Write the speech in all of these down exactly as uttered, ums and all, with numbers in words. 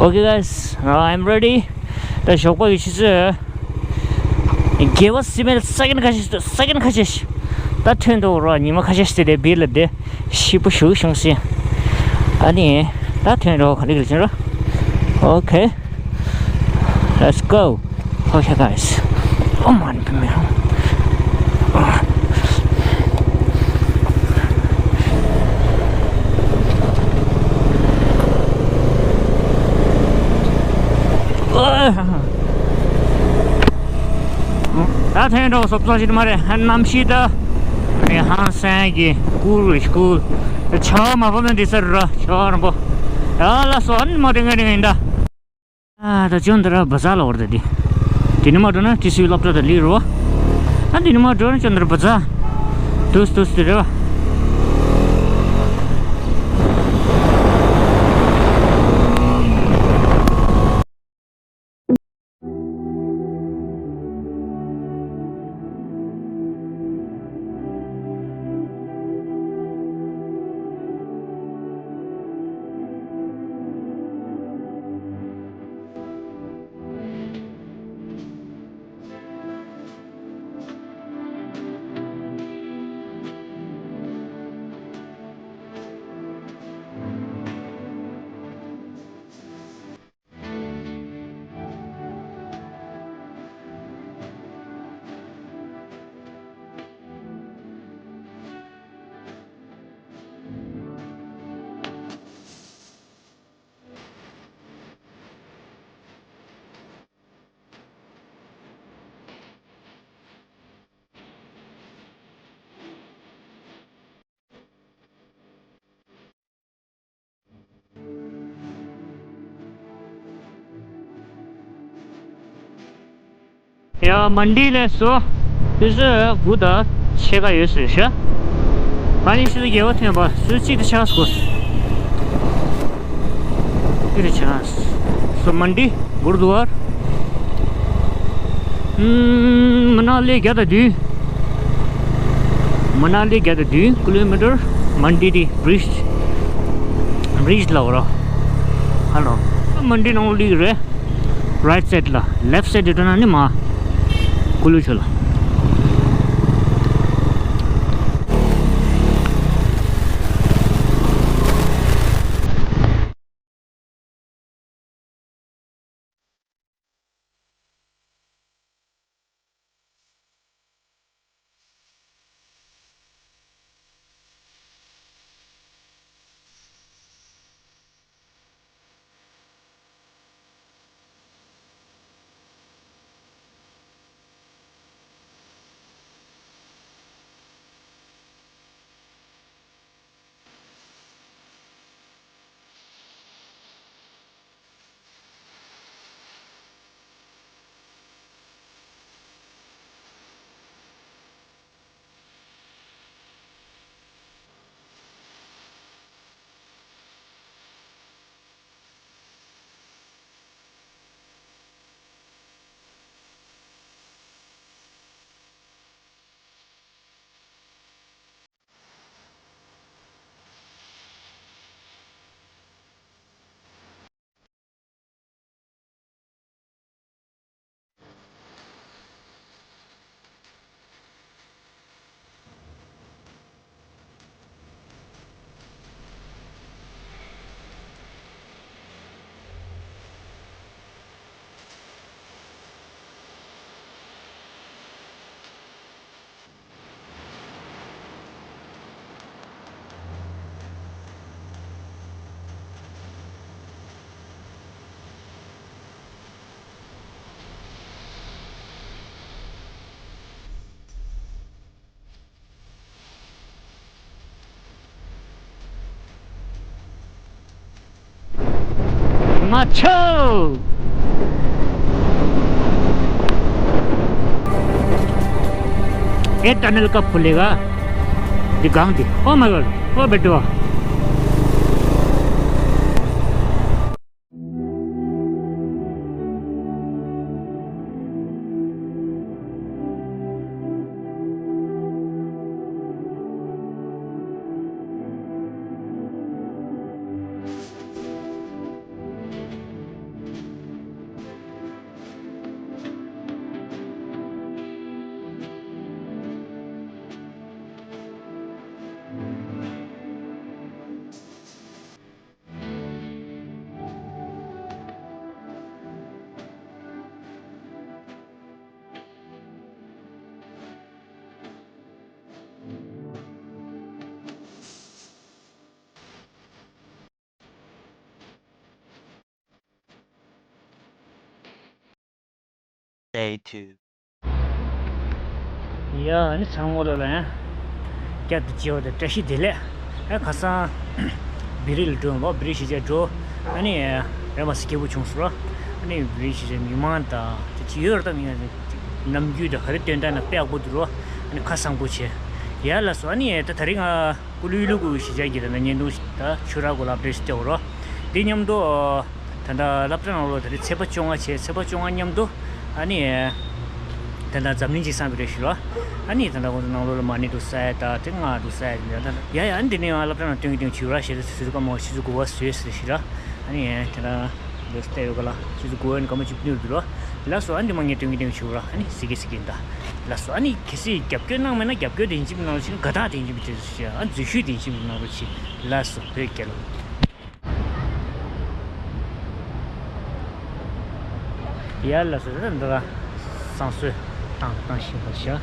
Okay, guys, now I'm ready. ད་ཞོགས་པ་གི་ཆུ་ཚོད་བརྒྱད་པ་ཟིན་པའི་སེ་ཀེན་ཁ་ཤས་སེ་ཀེན་ཁ་ཤས་ཤིག་ད་ཐོན་འདུག་རོ། ཉི་མ་ཁ་ཤས་ཤིག་དེ་དེ་བིར་ལ་དེ་ཤི་པོ་ཞུགས་བྱུང་ཟིན། ཨ་ནི་ད་ཐོན་འགྲོ་ག་ལེ་ག་ལེ་ཕྱིན་རོ། Okay, let's go. Okay, guys. Oh, man, come here. ད་ཐོན་འགྲོ་སོབ་ཙང་ཞིག་མ་རེད། གནམ་གཤིས་ད་ཧང་སང་གི་ཀུལ་རེད་ཀུལ། ཆར་པ་མ་བབས་ན་འགྲིག་ས་རེད་ར། ཆར་པ་རིང་པོ། ཡ་ལ་སོ་ཨ་ནི་མ་རེད་ང་རེད་ཡིན་ད། ཨ་ད་ཅོན་ཏ་ར་བ་ཛར་ལ་བར་ད་དེ། དེ་ནི་མ་འགྲོ་ན་ཏི་སུའི་སློབ་གྲྭ་དང་ལི་རུ་བ། ཨ་དེ་ནི་མ་འགྲོ་ན་ཅོན་ཏ་ར་བ་ཛར། དུས་དུས་དེ་རེད་བ། ཡ་མན་ཌི་ལ་སོ། ཆུ་ཚོད་དགུ་དང་ཕྱེད་ཀ་ཡོད་ཟེར་ཤག་ང་ནི་ཆུ་ཚོད་བརྒྱད་པ་ཐོན་པ་ཆུ་ཚོད་གཅིག་དང་ཕྱེད་ཀ་སྐོར། གཅིག་དང་ཕྱེད་ཀ་སོ། མན་ཌི་གུར་དུ་ཝར། ཨམ། མ་ན་ལི་བརྒྱ་དང་བདུན། མ་ན་ལི་བརྒྱ་དང་བདུན་ཀི་ལོ་མི་ཊར། མན་ཌི་དེ་བྷི་རིཇ། བྷི་རིཇ་ལབ་རོ། ཧ་ལོ། མན་ཌི་ནང་ལོགས་སླེབས་རེད། རའིཊ་སའིཌ་ལ། ལེཕཊ་སའིཌ་དེ་འགྲོ་ན་ནི་མ། ཀུ་ལུ་ཆུ་ལ། མ་ཆོ། ये टनल कब खुलेगा? ये गांव दी। Oh my God, ओ बेटवा। Day two. ཡ་ཨ་ནི་ཚང་མ་ལོ་ལ་ཡང་བསྐྱར་དུ་མཇལ་བ་དང་བཀྲ་ཤིས་བདེ་ལེགས། ཨ་ཁ་སང་བི་རི་ལ་འགྲོ་བ་བི་རི་གཞིས་ཆགས་འགྲོ། ཨ་ནི་རེ་མ་སི་སྐྱིད་པོ་བྱུང་སོང་ར། ཨ་ནི་བི་རི་གཞིས་ཆགས་མི་མང་དང་དེ་ཅི་ཡོད་ར་ད་མི་ཡང་ནམ་རྒྱུན་དང་ག་རེ་སྟོན་སྟངས་ན་དཔེ་ཡག་པོ་འདུག་ར། ཨ་ནི་ཁ་བཟང་པོ་བྱས། ཡ་ལ་སོ་ཨ་ནི་ད་ད་རིང་ང་ཀུ་ལུ་ལུ་གུ་གཞིས་ཆགས་ཀྱི་ད་ན་བརྙན་ཐུང་ད་ཆུ་རག་གུ་ལབ་རེས་སྟེ་འོ་ར། འདི་མཉམ་དུ། ད་ལྟ་སློབ་གྲྭ་ནང་ལོགས་ད་རེས་ཚེས་པ་བཅོ་ལྔ་བྱས་ཚེས་པ་བཅོ་ལྔ་མཉམ་དུ་ཨ་ནི། ད་ལྟ་འཛམ་གླིང་སྤྱི་བསང་གི་རེད་ཞུ་ལ། ཨ་ནི་ད་ལྟ་ཁོང་ཚོ་ནང་ལོགས་ལ་མ་ཎི་འདུག་ས་ཡ་ད་དེ་ལྔ་འདུག་ས་ཡ་ཡ་ཡ་ཨ་ནི་དེ་ནས་ཡང་སློབ་གྲྭ་ནང་སྟོན་གྱི་སྟོན་གྱི་བྱུ་ར་ཞེས་ཟེར་ཟུར་ཀ་མོ་ཆུ་ཚོད་དགུ་པ་བཟོས་ཟེར་ཞུ་ར། ཨ་ནི་ད་ལྟ་འདུག་ས་ཡོད་ག་ལ་ཆུ་ཚོད་དགུ་པ་ཡན་ག་མ་ཅིག་ནུར་འདུག་ར། ལ་སོ་ཨ་ནི་དེ་མ་ངས་སྟོན་གྱི་སྟོན་གྱི་བྱུ་ར་ཨ་ནི་ཟི་གི་ཟི་གི་ད། ལ་སོ་ཨ་ནི་གལ་སྲིད་རྒྱབ་སྐྱོར་གནང་མེད་ན་རྒྱབ་སྐྱོར་དེ་ཡིན་གཅིག་མིན་ནང་བཞིན་དགའ་རྟགས་དེ་ཡིན་གཅིག་མིན་ཅིག་ཞུ་ཨ་འཛུལ་ཞུགས་དེ་ཡིན་གཅིག་མིན་གནང་རོགས་གྱིས། ལ་སོ་བོད་རྒྱལ་ལོ། ཡ་ལ་སོ་ད་འདི་ག་བསང་གསོལ་བཏང་བཏང་བཞིན་པ་བྱ།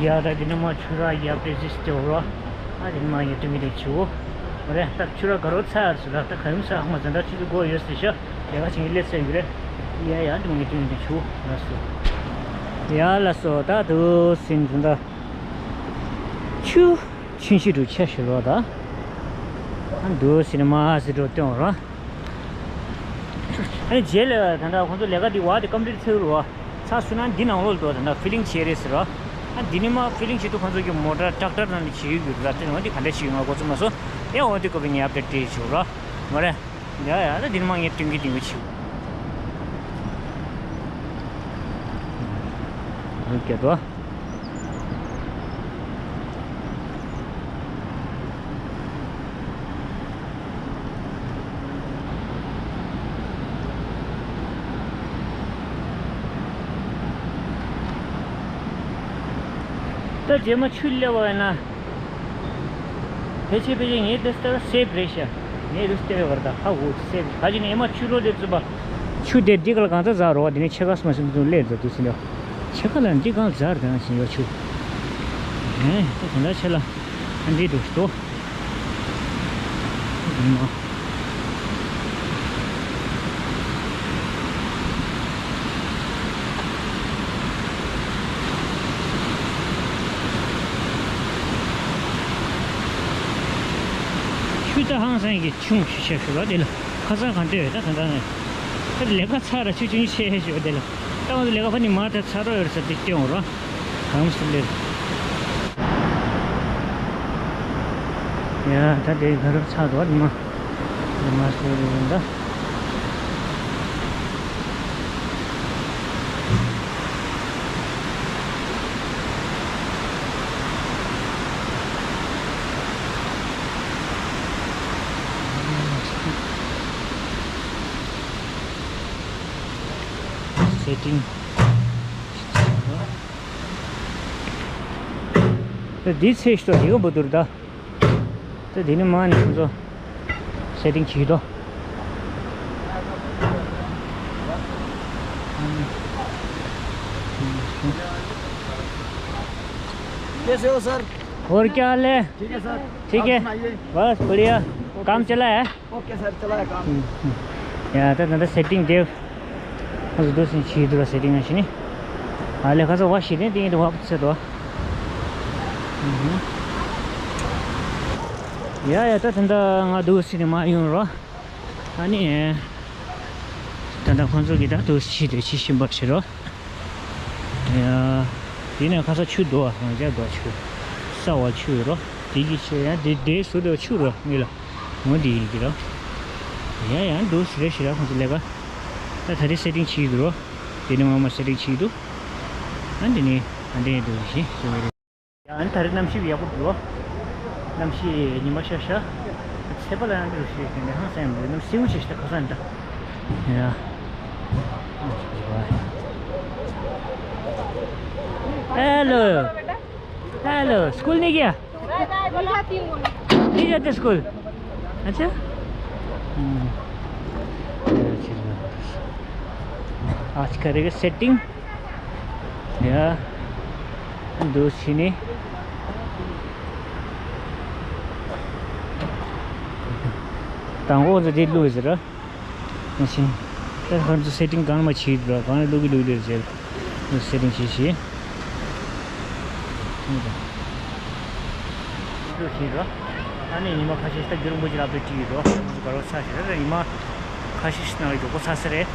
ཡ་ད་འདི་ནས་མར་ཆུ་རགས་ཡར་པེ་ཟིག་སྟེར་རོ། ཨ་འདི་ནས་མར་ཡར་སྟོན་གྱི་རེད་ཆུ་བོ། མ་རེད་ད་ཆུ་རགས་དགའ་རོགས་ཚར་སོང་ད་ད་ག་ཡོང་ས་ཧ་མ་ཟིན་ད་ཆུ་ཚོད་དགུ་པ་ཡོད་ཟེར་ཤག་ལས་ཀ་བྱེད་ཀྱི་སླེབས་ཚར་ཡོད་རེད། ཡ་ཡ་འདི་མར་ཡར་སྟོན་གྱི་རེད་ཆུ་བོ་ལགས་སོ། ཡ་ལགས་སོ་ད་འདུག་སེ་འདུག་ད། ཆུ། ཆུན་ཤི་རུ་ཆ་ཞུ་རོགས་ད། ཨ་འདུག་སེ་ནས་མར་ཟེར་འགྲོ་སྟོན་རོགས། ཨ་ནི་རྗེས་ལ་ད་ལྟ་ཁོང་ཚོ་ལས་ཀ་འདི་བ་དེ་ཀམ་པི་ལིཊ་ཚར་རོ། ཚར་སོང་ན་འདི་ནང་ལོགས་འགྲོ་ད་ལྟ་ཕི་ལིང་བྱེད་རེད་ཟེར་རོ། ཨ་འདི་ནས་མར་ཕི་ལིང་བྱེད་དུས་ཁོང་ཚོ་གི་མོ་ཊ་ཊེག་ཊར་ནང་ནས་བྱེད་ཡོད་རེད་ད་དེ་ནང་འདི་ག་འདྲ་བྱེད་ཡོད་ང་གོ་ཚོད་མ་སོང་། ཡ་འོ་འདི་སྐབས་ངས་ཨབ་ཌེཊ་སྤྲད་ཞུ་རོགས། མ་རེད། ཡ་ཡ་ད་འདི་ནས་མར་ངས་སྟོན་གྱི་སྟོན་གྱི་བྱེད། འདུག་ག་དོ། ད་རྗེས་མ་ཆུ་སླེབས་པ་ཡིན་ན། ཕལ་ཆེར་ཕལ་ཆེར་ངའི་དེ་ལྟར་སེབ་རེད་ཤག་ངས་རུ་སྟེར་བའི་བར་དང་ཧ་འུ་སེབ་ག་ཅི་ནས་ཨེ་མ་ཆུ་རོ་དེ་བཙུགས་པ། ཆུ་དེ་འདི་ག་ལ་གང་ཚ་ཟ་རོ་བ་དེ་ནས་ཕྱེད་ཀ་སུ་མ་སུ་མ་སུ་སླེབས་ཚ་དུས་ཟིན་ཡོ། ཕྱེད་ཀ་ལ་འདི་གང་ཟ་རེད་ན་ཟིན་ཡོ་ཆུ། ཨེ་ད་དེ་འདྲ་ཆེ་ལ་ཨ་འདི་འདུག་ཞུ། ཆུ་ད་ཧང་སང་གི་ཆུང་ཞུ་ཆ་ཞུ་ར་དེ་ལ་ཁ་སང་གང་ལྟོས་ད་གང་གང་ད་ལས་ཀ་ཚར་ར་ཆུ་ཆུང་ཆེ་ཞུ་དེ་ལ་ད་ང་ཚོ་ལས་ཀ་ཕ་ནི་མ་ད་ཚར་རོ་ཡོད་ས་དེ་སྟོན་འོང་ར་གང་སུ་ལེ། ཡ་ད་དེ་ག་རབ་ཚར་འདུག་ཨ་ནི་མ། ཨ་ནི་མ་སོ་རེ་ཡིན་ད། སེ་ཊིང་། འདི་ཚེ་ཤོ་ཡིག་འབུ་དུར་ད། ད་འདི་ནི་མ་ནི་ཁོང་ཚོ་སེ་ཊིང་བྱེད་དོ། कैसे हो सर? और क्या हाल है? ठीक है सर। ठीक है। आप सुनाइए। बस बढ़िया। ओके। काम चला है? ओके सर, चला है काम। हम्म, हम्म। ཡ་ད་ད་ད་སེ་ཊིང་དེ། ང་ཚོ་འདུག་སེ་བྱེད་འདུག་ར་སེ་ཊིང་ང་བྱེད་ནི། ཨ་ལས་ཁ་ཚ་བ་ཞིག་ནས་དེ་ཡིན་དུ་བ་ཚེ་དོ། ཡ་ཡ་ད་ད་ད་ང་འདུག་སེ་ནས་མ་ཡོང་རོ། ཨ་ནི། ད་ད་ཁོང་ཚོ་གི་ད་འདུག་སེ་བྱེད་དུ་བྱེད་བཞིན་པར་བྱེད་རོ། ཡ། དེ་ནས་ཁ་སང་ཆུ་འདུག་བ། རང་ཅག་འདུག་ཆུ། ས་འོག་ཆུ་ཡོད་རོ། དེ་གི་ཆེད་ཡང་དེ་དེ་ཟུར་དུ་ཆུ་རོ་ངེས་ལ། འོ་དེ་ཡིན་གྱི་རོ། ཡ་ཡང་འདུག་ཟེར་ཞེ་དྲག་ཁོང་ཚོ་ལས་ཀ། ད་ད་རེས་སེ་ཊིང་བྱེད་ཀྱི་འདུག་རོ། དེ་ནས་ངོ་མ་སེ་ཊིང་བྱེད་ཀྱི་འདུག་ཨ་འདི་ནས་ཨ་འདི་ནས་འདུག་ཞེས་ཞུ་བ་རེད། ཡང་ད་རེས་གནམ་གཤིས་ཡག་པོ་འདུག་གནམ་གཤིས་ཉི་མ་ཤར་ཤར། ཚེས་པ་ལ་ཡང་འདུག་ཞེས་ཞུས་ནས་ཧང་སང་ཡང་མི་འདུག་གནམ་སེའུ་ཆེ་ཞིག་ད་ཁ་སང་འདྲ། ཡ། हेलो। हेलो, स्कूल नहीं गया? नहीं जाते स्कूल। अच्छा। हम्म। आज करेगा सेटिंग। ཡ། འདུག་ཕྱིན་ནས། དང་པོ་ཚོ་དེ་བླུགས་ཟེར་ར། མ་ཕྱིན། ད་ཁོང་ཚོ་སེ་ཊིང་གང་མ་བྱེད་འགྲོ། གང་ལ་བླུགས་གི་བླུགས་ལེར་ཟེར། སེ་ཊིང་བྱེད་ཤེས། འདུག་ཕྱིན་ར། ཨ་ནི་ཉི་མ་ཁ་ཤས་ཤིག་ད་རྒྱུན་རིང་པོ་ཅིག་ལ་ཨབ་ཌེཊ་བྲིས་ཡོད་འགྲོ། ཁོང་ཚོ་ག་རོ་ཆ་ཞིག་ར་ཉི་མ། ཁ་ཤས་ཤིག་ནང་ལ་མགྱོགས་པོ་ཚར་ས་རེད།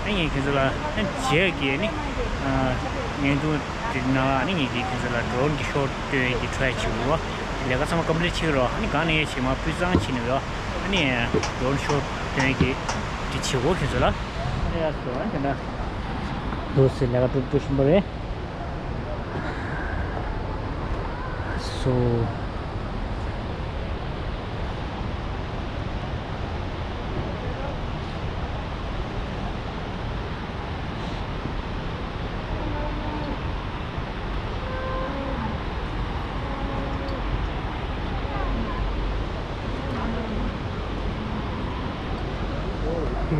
ཨ་ངས་ཁྱེད་ཚོ་ལ་ཨ་རྗེས་ཀྱི་ནི་ཨ་བརྙན་ཐུང་དེ་ནང་ཨ་ནི་ངས་ཀྱིས་ཁྱེད་ཚོ་ལ་ཌོ་རོན་གྱི་ཤོ་སྟོན་གྱི་ཊི་རའེ་བྱེད་དགོས། ལས་ཀ་ཚང་མ་ཀམ་པི་ལིཊ་བྱེད་ཀྱི་རོགས། ཨ་ནི་གང་ནས་བྱེད་མ་སྤུས་གཙང་བྱེད་ནས་ཡོད། ཨ་ནི་ཌོ་རོན་ཤོ་སྟོན་གྱི་དེ་བྱེད་དགོས་ཁྱེད་ཚོ་ལ། ཨ་ནི་ཡ་སོ་ཨ་དེ་འདྲ་འདུག་ཟེར། ལས་ཀ་ཀྲུག་ཀྲུག་ཤིན་པོ་རེད། སོ།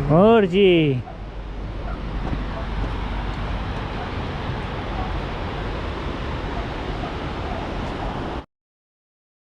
ཨོ་ར་ཇི།